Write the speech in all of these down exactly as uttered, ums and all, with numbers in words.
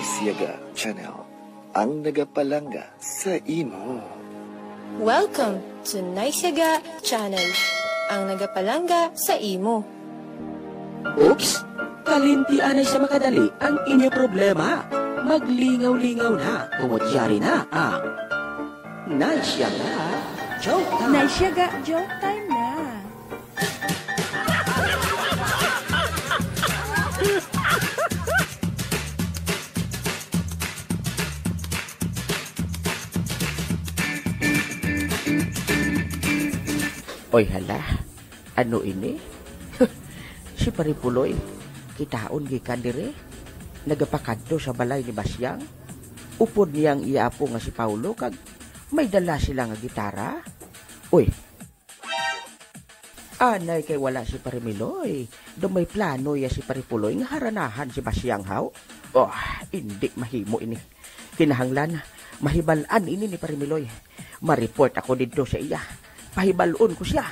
Siaga Channel, ang nagapalangga sa imo. Welcome to Naisyaga Channel, ang nagapalangga sa imo. Oops! Kalimti anay sa makadali ang inyo problema. Maglingaw-lingaw na, tungod yari na ang Naisyaga Joke Time. Naisyaga Joke Time na. Oy, hala. Ano ini? Si Pare Puloy, kitaon gikan diri. Nagapakadto sa balay ni Basyang. Upod niya ang iya apo nga si Paulo, kag may dala sila nga gitara. Uy, anay kay wala si Pare Miloy. Daw may plano ya si Pare Puloy nga haranahan si Basyang, haw? Oh, indi mahimo ini. Kinahanglan, mahibal-an ini ni Pare Miloy. Ma-report ako didto sa iya. Pahibal-on ko siya.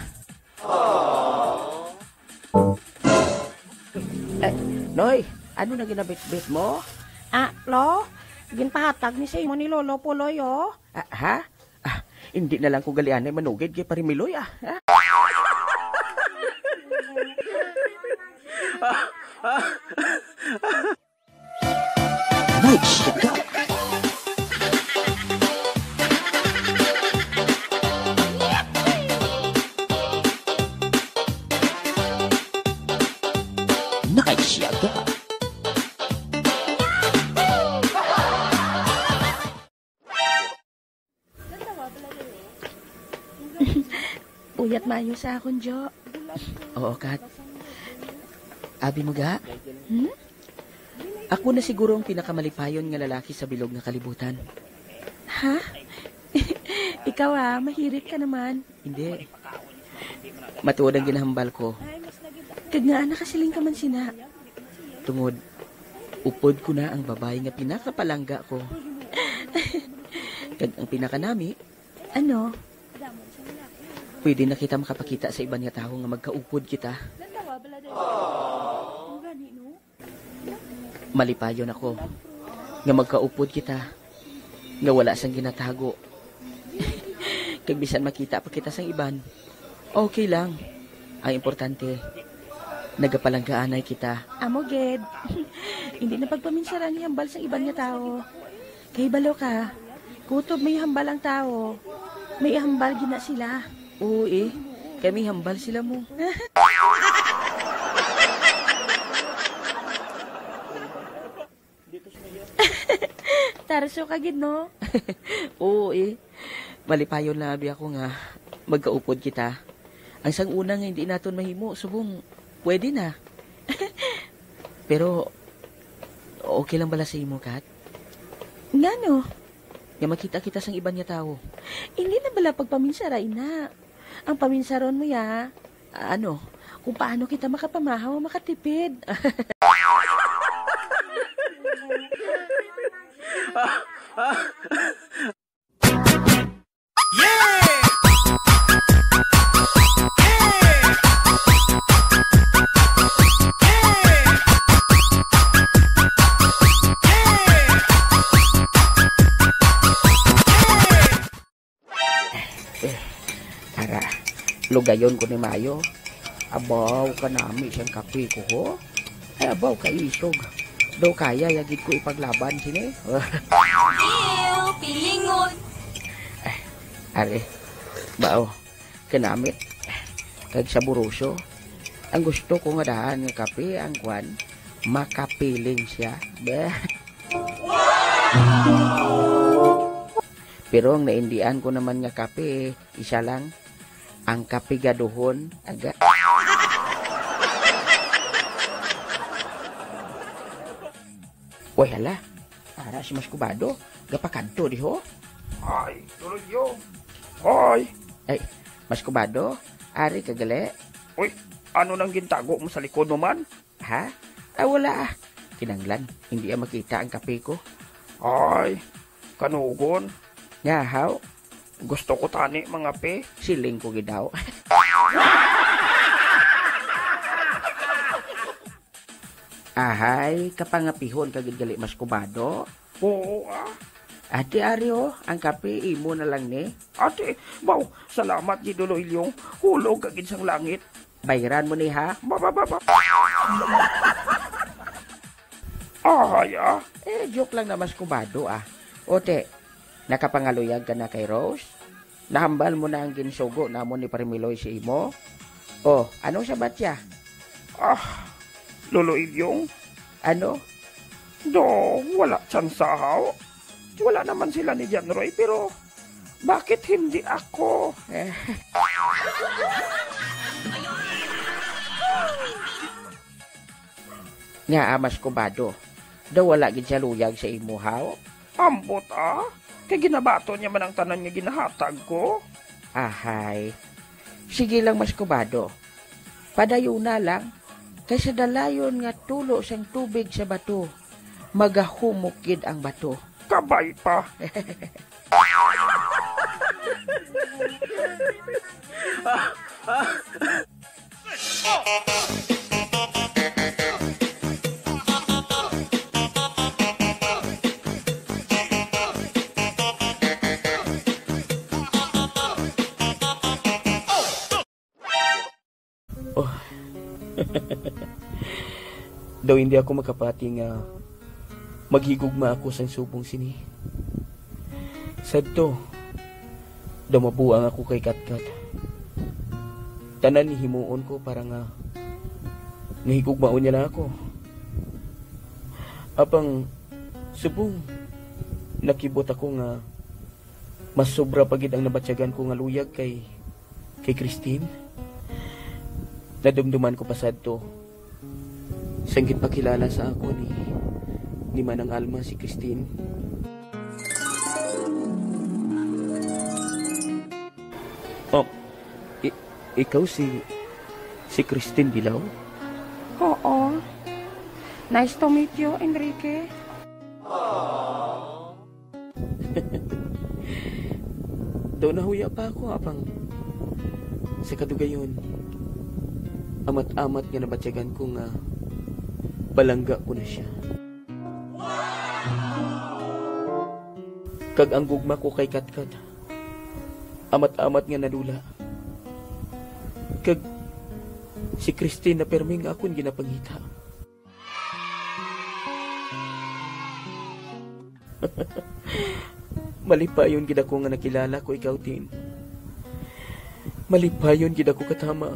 Eh, Noy, ano na ginabitbit mo? Ah, Lo, ginpahatag ni sa imo ni Lolo Puloy, oh. Ah, ha? Ah, hindi na lang ko galianay manugid kay Pare Miloy, ah. Ah. Naisyaga. Naisyaga. Puyat maayo sa akon, Jo. Oo, Kat. Abi mo ga? Hmm? Ako na siguro ang pinakamalipayon nga lalaki sa bilog nga kalibutan. Ha? Ikaw, ah, mahirit ka naman. Hindi. Matuod ang ginahambal ko. Kag ngaa nakasiling ka man sina? Tungod, upod ko na ang babayi nga pinakapalangga ko. Kag ang pinakanami, ano? Pwede na kita makapakita sa iban nga tawo nga magkaupod kita. Malipayon ako nga magkaupod kita, nga wala sang ginatago. Kag bisan makita pa kita sang iban, okay lang. Ang importante, nagapalanggaanay kita. Amo gid. Hindi na pagpaminsara ang ihambal sang iban nga tawo. Kay balo ka, kutob may hambal ang tawo, may hambal gina sila. Oo, eh. Kay may hambal sila mo. Tarso ka gid, no? Oo, eh. Malipayon na abi ako nga magkaupod kita. Ang sang una nga hindi naton mahimo, subong pwede na. Pero okay lang bala sa imo, Kat? Ngano? Nga makita kita sang iban nga tawo. Hindi na bala pagpaminsara ina. Ang paminsaron mo ya, ano, kung paano kita makapamahaw o makatipid. Eh, ara, lugayon ko ni Mayo. Abaw, kanami siyang kape ko, ho. Ay, abaw, kaisog. Daw kaya ya gid ko ipaglaban sini. Ew, pilingon. Eh, are, bao, kanami. Kag saburoso. Ang gusto ko nga dahan nga kape, ang kwan, makapiling siya. Bah. Pero ang naindian ko naman nga kape, isa lang, ang kapigaduhon, aga. Uy, hala. Ara si Mas Kubado, gapakadto diho. Ay, tuloy yo. Hoy! Ay, Mas Kubado, ari ka gali? Uy, ano nang gintago mo sa likod mo man? Ha? Ah, wala, ah. Kinanglan, hindi, ah, makita ang kape ko. Ay, kanugon. Nga, haw? Gusto ko tani, mga pe. Siling ko gid daw. Ahay, kapangapihon ka gid gali, Mas Kubado. Oo, ah. Ate Ari, oh, ang kape, imo na lang ni. Ate, baw, salamat gid, Lolo Ilyong. Hulog ka gid sang langit. Bayran mo ni, ha? Ba, ba, ba, ba. Ahay, ah. Eh, joke lang na, Mas Kubado, ah. Ote, nakapangaluyag ka na kay Rose? Nahambal mo na ang ginsugo namon ni Pare Miloy si imo? Oh, ano sa batya? Ah, Lolo Ilyong? Ano? Do, wala tsansa, haw. Wala naman sila ni John Roy, pero bakit hindi ako? Nga, ah, Mas Kubado, daw wala gid siya luyag sa imo, haw? Ambot, ah. Kay ginabaton niya man ang tanan nga ginahatag ko. Ahay. Sige lang, Mas Kubado. Padayuna lang, kay sa dalayon nga tulo sang tubig sa bato, magahumok gid ang bato. Kabay pa. Oh. Daw hindi ako makapati nga maghigugma ako sang subong sini. Sadto, daw mabuang ako kay Katkat. Tanan ni himuon ko para nga nahigugmaon niya na ako. Apang subong, nakibot ako nga mas sobra pa gid ang nabatyagan ko nga luyag kay, kay Christine. Nadumduman ko pa sadto sang ginpakilala sa ako ni, ni Manang Alma si Christine. Oh, i-, ikaw si, si Christine Dilaw? Oo. Nice to meet you, Enrique. Daw nahuya pa ako, apang sa kadugayon, amat-amat nga nabatyagan ko nga palangga ko na siya. Kag ang gugma ko kay Katkat, amat-amat nga nadula. Kag si Christine na permi nga akon ginapangita. Malipayon gid ako nga nakilala ko ikaw, Tin. Malipayon gid ako katama.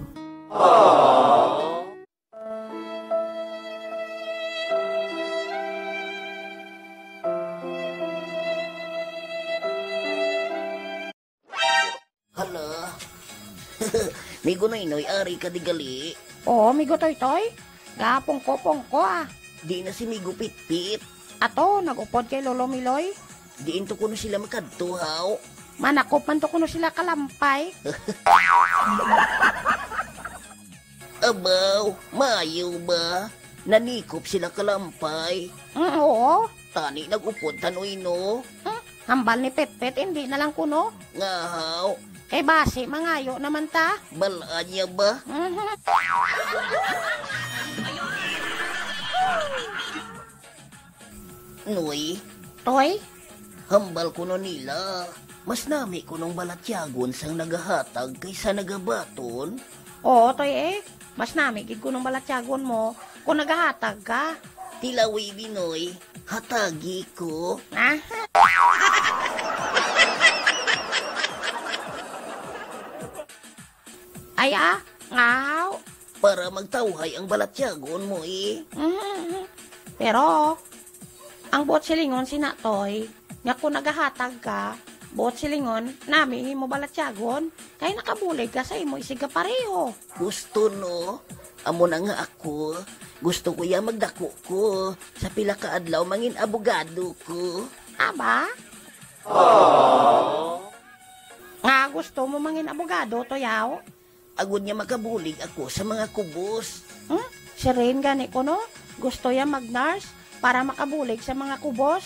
Hala. Migo Noynoy, ari ka di gali. Oo, Migo Toytoy. Gapungko-pungko, ah. Di na si Migo Pitpit. Ato, nag-upod kay Lolo Miloy. Diin to kuno sila makadto, haw? Manakop man to kuno sila kalampay. Abaw, maayo ba? Nanikop sila kalampay. Mm, oo. Tani nag-upod ta, Noy, no? Hmm, hambal ni Petpet, hindi na lang kuno. Nga haw? Kay basi, mangayo naman ta. Bal-an niya ba? Mhm. Noy? Toy? Hambal kuno nila, mas nami kunong balatyagon sang nagahatag kaysa nagabaton. Oo, Toy, eh. Mas nami gid kunong balatyagon mo kung nagahatag ka. Tilawi, Binoy. Hatagi ko. Ah? Ay, ah, ngaw. Para magtawhay ang balatyagon mo, eh. Mhm. Pero, ang buot silingon sina, Toy, nga kung nagahatag ka, buot silingon, nami imo balatyagon, kay nakabulig ka sa imo isigapareho. Gusto, no? Amo na nga ako. Gusto ko ya magdako ko. Sa pila ka adlaw, mangin abogado ko. Aba? Nga gusto mo mangin abogado, Toyaw? Agod nga makabulig ako sa mga kubos. Hmm? Si Rain gani kuno, gusto ya mag-nurse para makabulig sa mga kubos.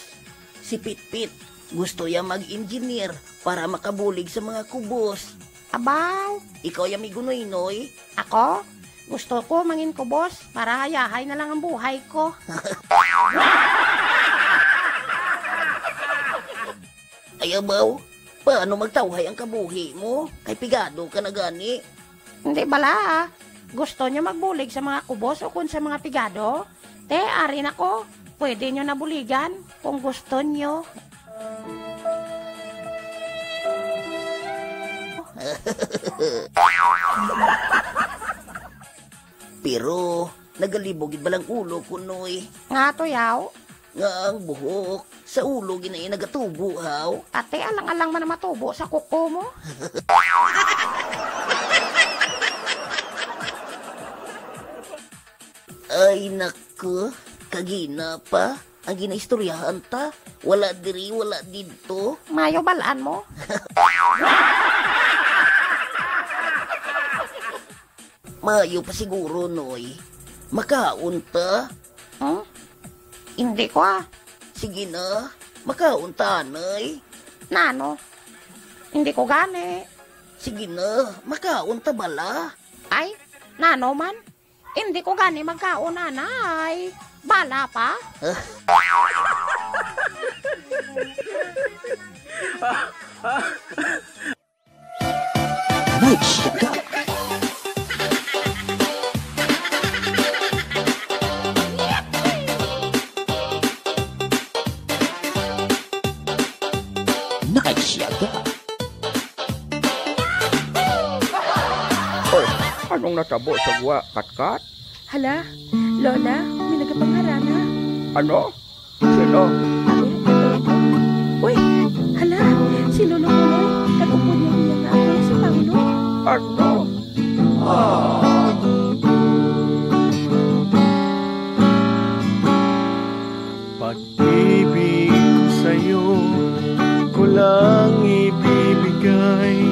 Si Pitpit, gusto ya mag-engineer para makabulig sa mga kubos. Abaw! Ikaw ya, Migo Noynoy? Ako? Gusto ko mangin kubos para hayahay na lang ang buhay ko. Ay, abaw, paano magtawhay ang kabuhi mo? Kay pigado ka na gani. Hindi bala, ah. Gusto niyo magbulig sa mga kubos o kun sa mga pigado? Te, ari na ko. Pwede niyo na buligan kung gusto niyo. Pero nagalibog gid balang ulo ko, Noy. Nga to, yaw? Nga ang buhok sa ulo gid na nagatubo, haw? Ate, alang-alang man ang matubo sa kuko mo. Ay, naku. Kagina pa. Ang ginaistoryahan ta. Wala diri, wala didto. Mayo balaan mo. Maayo pa siguro, Noy. Makaon ta? Hmm? Hindi ko, ah. Sige na, makaon ta, Noy. Nano? Hindi ko gani. Sige na, makaon ta bala. Ay, nano man? Hindi ko gani magkaon, anay. Bala pa? Nagsiyaga. Nagsiyaga. Oh, anong natabo sa gwa, Katkat? Hala, Lola, may nagapangharana. Ano? Sino? Ay, ito, ito. Uy, hala, si Lolo Kuloy, nag-upod niya niya nga ako si Paulo. Ano? Pag-ibig ko sa'yo, ko lang ibibigay,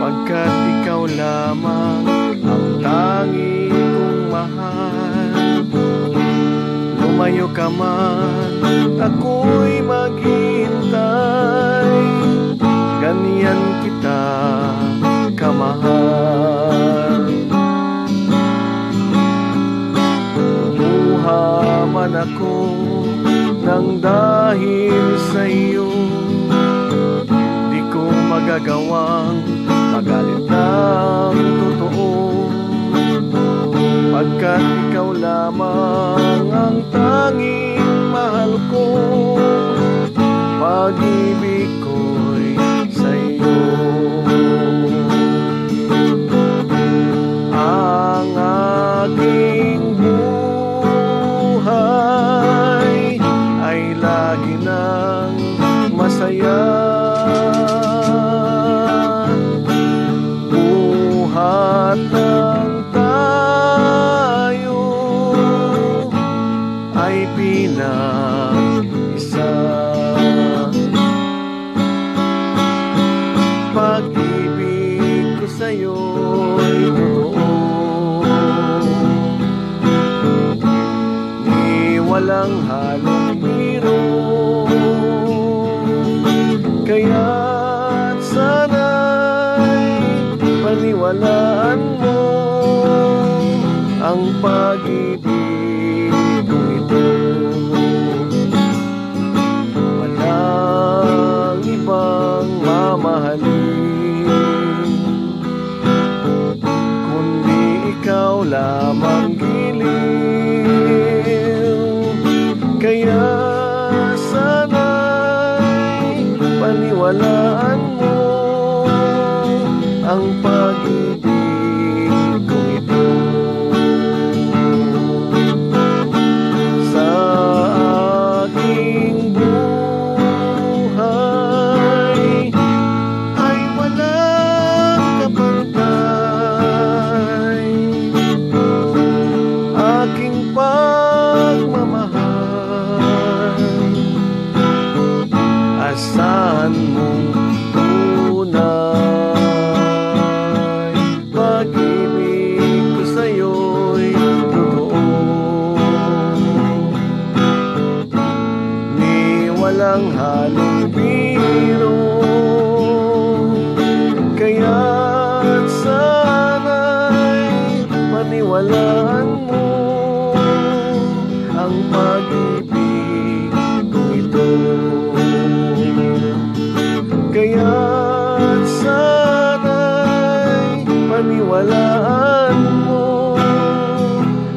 pagkat ikaw lamang ang tangi kong mahal. Lumayo ka man, ako'y maghihintay. Ganyan kita kamahal. Kumuha man ako ng dahil sa iyo, di ko magagawang magalit ng totoo, pagkat ikaw lamang ang tanging mahal ko. Pag-ibig ko'y sa iyo. Ang aking buhay ay lagi nang masaya. Buhat ng tayo ay pinag-isa. Pag-ibig ko sa'yo'y totoo, di walang halong biro. Kaya't sana'y paniwalaan mo ang pag-ibig kong ito. Walang ibang mamahalin, kundi ikaw lamang, giliw. Kaya sana'y paniwalaan mo ang pag-ibig kong ito. Sa aking buhay ay walang kapantay. Aking pagmamahal, asahan mong tunay. Pag-ibig ko sa'yo'y totoo, ni walang halong biro. Kaya't sana'y Ang pag-ibig ko ito. Kaya't sana'y paniwalaan mo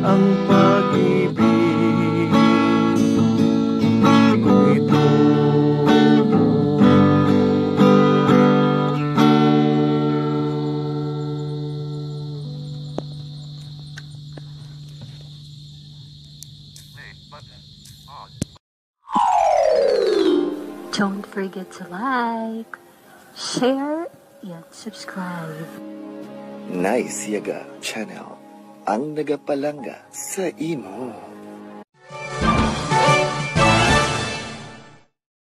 ang pag-ibig ko ito. Don't forget to like, share, and subscribe. Nice Yaga Channel, ang nagapalangga sa imo.